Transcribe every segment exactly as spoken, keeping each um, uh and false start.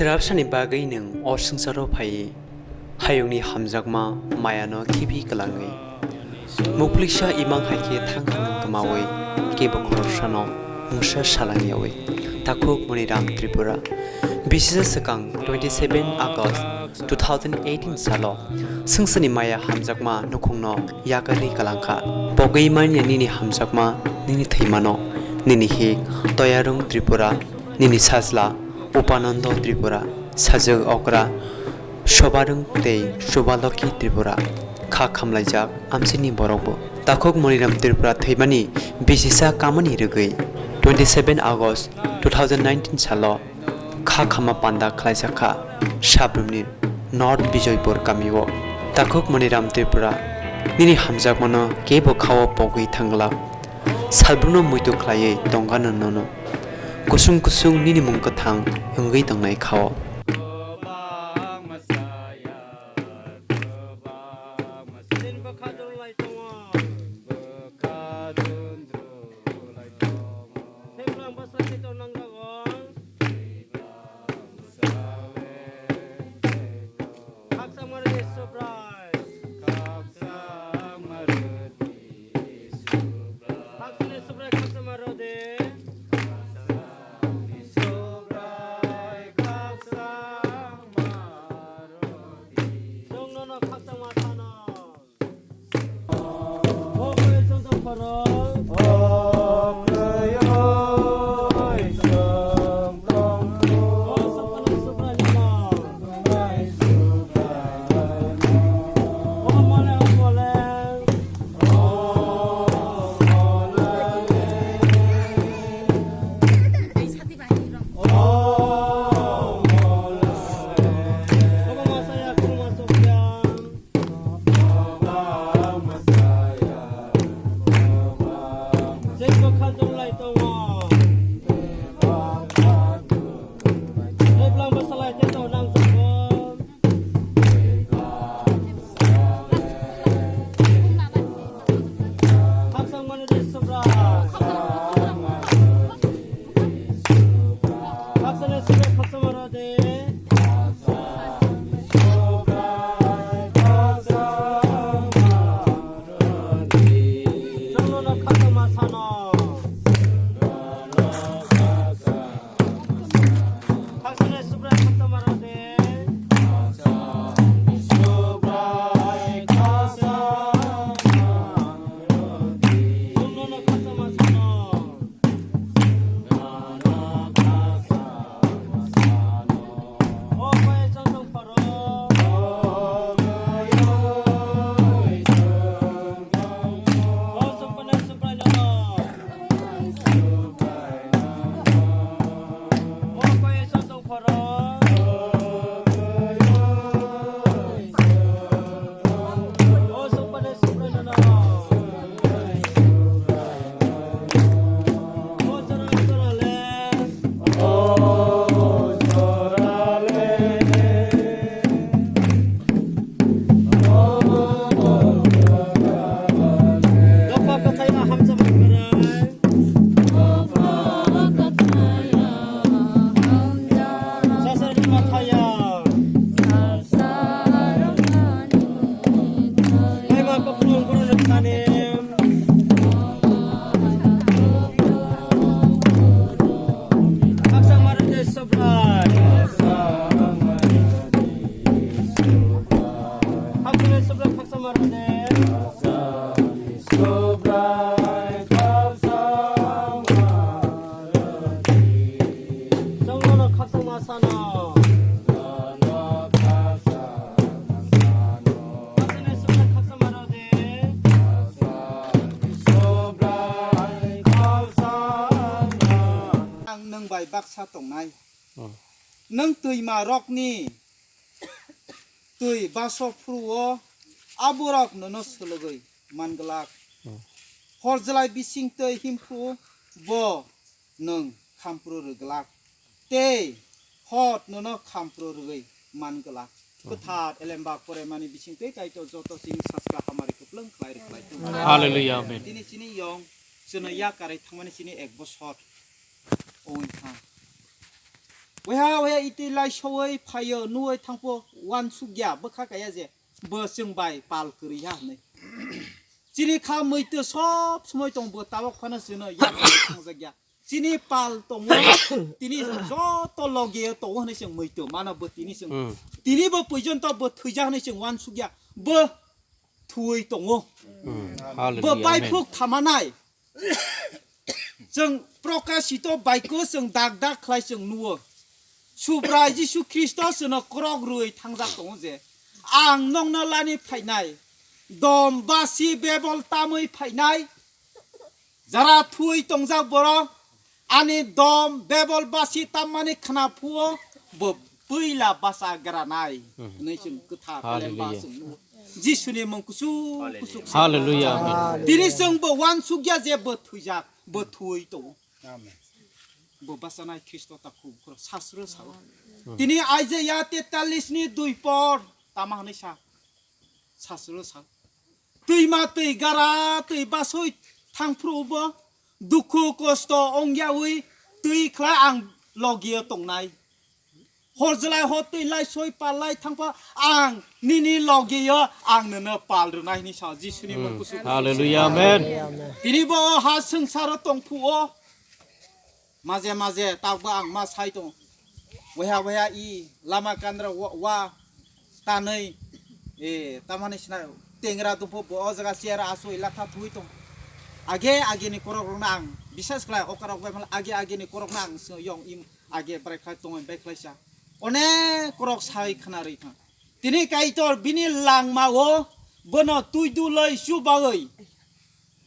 Chwrapsani bagwi nwng o swngcharo phaiwi hayungni hamjakma mayano khibi kwlangwi. Mukpliksa imang hai khe thangkha nwng kwmawi kebo khoroksano mungsa salangyawi. Takhuk Moniram Tripura. Bisisa swkang twenty seven August two thousand eighteen salo swngchani maya hamjakma nukhungno yakarwi kwlangkha. Pogwi manya nini hamjakma nini thwimano, nini hik Toyarung Tripura, nini sajla Upanando Tripura, sajwk okra Sobarung tei Subalokhi Tripura. Kha khamlaijak amchini borokbo. Takhuk Moniram Tripura thwimani bisisa kamani rwgwi twenty seven August two thousand nineteen salo kha khama panda khlaijakha Sabrumni North Bijoypur kamio. Takhuk Moniram Tripura, nini hamjakmano kebo khao pogwi thangla. Salbrumno muitu khlaiwi tongkha nono. Kusung kusung nini mung kwthang wngwi tongnai khao. Khakchangma rwdi Subrai. Khakchangni Subrai khakchangma rwdi. Chwng nono khakchangma sano. Ang nwng bai baksa tongnai. Nwng twima rokni twi baso phuru o aborok nono swlwgwi man glak. Hor jlai bising twi him phuru bo nwng khampru rw glak. Tei hot nono khampru rwgwi man glak. Kwthar elembak poremani bising twi Kaitor joto chini sajla hamari kwplwng khlai rw khlai thung. Hallelujah, amen. Tini chini yong chwno yakarwi thangmani chini ek bosor. Oi ha. Weha weha iti lai sowoi phaio nuwoi thangpo wansukya bwkha kaya je bo chwng bai pal kwrwi ha hwnwi. Chini kha muitu sob somoi tong bo tabok phano chwngno yak thangjakya. Chini pal tongo, tini joto loge tongo hwnwi chwng muitu mano bo tini chwng. Hmm. Tini bo puijonto bo thwijak hwnwi chwng wansukya. Bo thuwi tongo. Hmm. Bo hallelujah, amen. Baipuk thamanai. Chwng Prokashito baiko chwng dak dak khlai chwng nuwo. Subrai Jisu Khristo chwngno krok rwui thangjak tongo je, "Ang nokno lani phainai, dom basi bebol tamwi phainai, jara thuwi tongjak borok, ani dom bebol basi tammani khna phuo, bo puila basa granai," hwnwi chwng kwthar Hallelujah. Lemba chwng nuwo. Jisuni mung kusuk kusuk. Hallelujah, amen. Tini chwng bo wansukya je bo thwijak, bo thuwi tongo. Amen. Bo bachanai Khristo ta khub khoro sasro sao. Tini Isaiah tetallis ni dui por tama hwnwi sa. Sasro sa. Twima twi gara twi basoi thangphru bo dukhu kosto ongyawi twi khla ang logi tongnai. Hor jwlai hor twi lai soi pal lai thangpa ang nini logi yo ang nono pal rwnai hwnwi sa Jisuni mung kusuk. Hallelujah, amen. Tini bo ha swngsaro tongphu o. Maje maje takbo ang ma sai tongo. Weha weha i lama kandra wa, wa tanwi, e, tamani sina tengra dupho bo o jaga chair asoi latha thui tong. Age age ni korok rokna ang bisas khlai okarok bai phal age age ni korokna ang sino yong im age brai khlai tongoi bai khlai sa. Onek korok sai khna rwi thang. Tini Kaitor bini langmao bono twi duloi chubawi.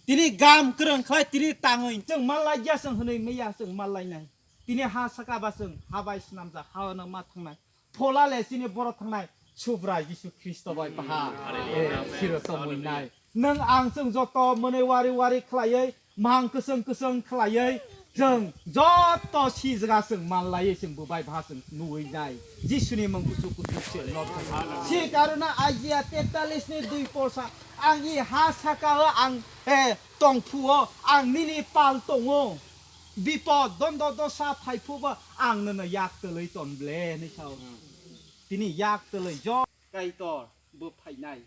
Tini gam kwrwng khlai tini tangwi chwng mallai ya chwng hwnwi maya chwng mallai nai. Tini ha saka ba chwng ha bai swnamjak ha no ma thangnai. Phola le chini borok thangnai Subrai Jisu Khristo bai baha. Eh, siro tongwi nai. Nwng ang chwng joto mwnwi wari wari khlaiwi, mang kwchwng kwchwng khlaiwi, chwng joto sijwga chwng manlaiwi chwng bo bai baha chwng nuwi nai. Jisuni mung kuchuk kuchuk se lobjak. Si karona Isaiah tetallis ni dui porsa, ang i ha saka o ang, eh, tongphu o ang nini pal tongo. Bipod dondo dosa phaiphubo ang nono yak twlwi ton ble hwnwi sao. Tini yak twlwi jo Kaitor bo phainai.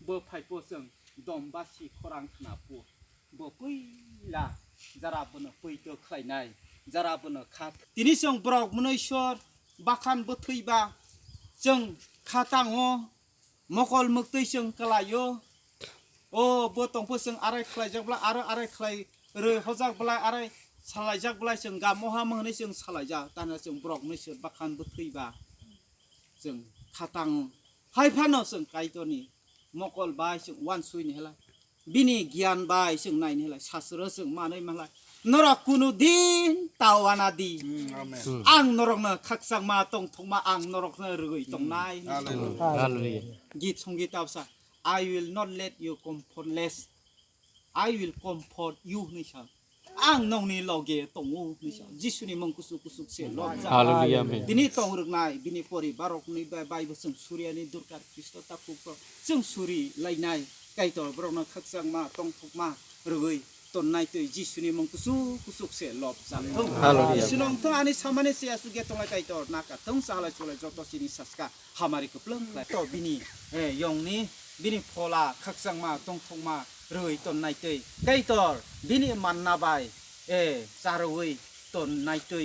Bo phaipo chwng dom ba si khorang khna phu. Bo puila jara bono puito khlainai. Jara bono kha. Tini chwng borok mwnwi sor bakhan bwthwi ba chwng kha tango. Mokol mwktwi chwng kwlaio. O bo tongpho chwng arai khlaijak bla, aro arai khlai rwi hojak bla, arai salaijak bla chwng gamo hama hwnwi chwng salaijak. Tana chwng borok mwnwi sor bakhan bwthwi ba chwng kha tango. Hai phano chwng Kaitorni mokol bai chwng uansukni hela. Bini giyan bai chwng naini hela. Sasro chwng manwi malai. Norok kunu din tawana di. Hmm, amen. Hmm. Ang norokno khakchangma tongthokma ang norokno rwgwi tongnai. Hallelujah. Hallelujah. Git songwi tabsa, "I will not let you comfortless. I will comfort you," hwnwi sa. Ang nokni loge tongo hwnwi sa. Jisuni mung kusuk kusuk se lobjak. Hallelujah, amen. Bini tong rwknai, bini poribarokni bai, bai bo chwng suriyani durkar Khristo ta kukto. Chwng suri lainai, Kaitor borokno khakchangma, tongthokma rwgwi tonnai twi Jisuni mung kusuk kusuk se lobjak thung. Hallelujah. Jisuni ongthong ani samani se asugya tonglai Kaitor, naka thung sahalai chulai joto chini saska. Hamari kwplwng khlai. To bini, eh, yongni, bini phola, khakchangma, tongthokma, rwi tonnai twi. Kaitor, bini manna bai, eh, charwi tonnai twi.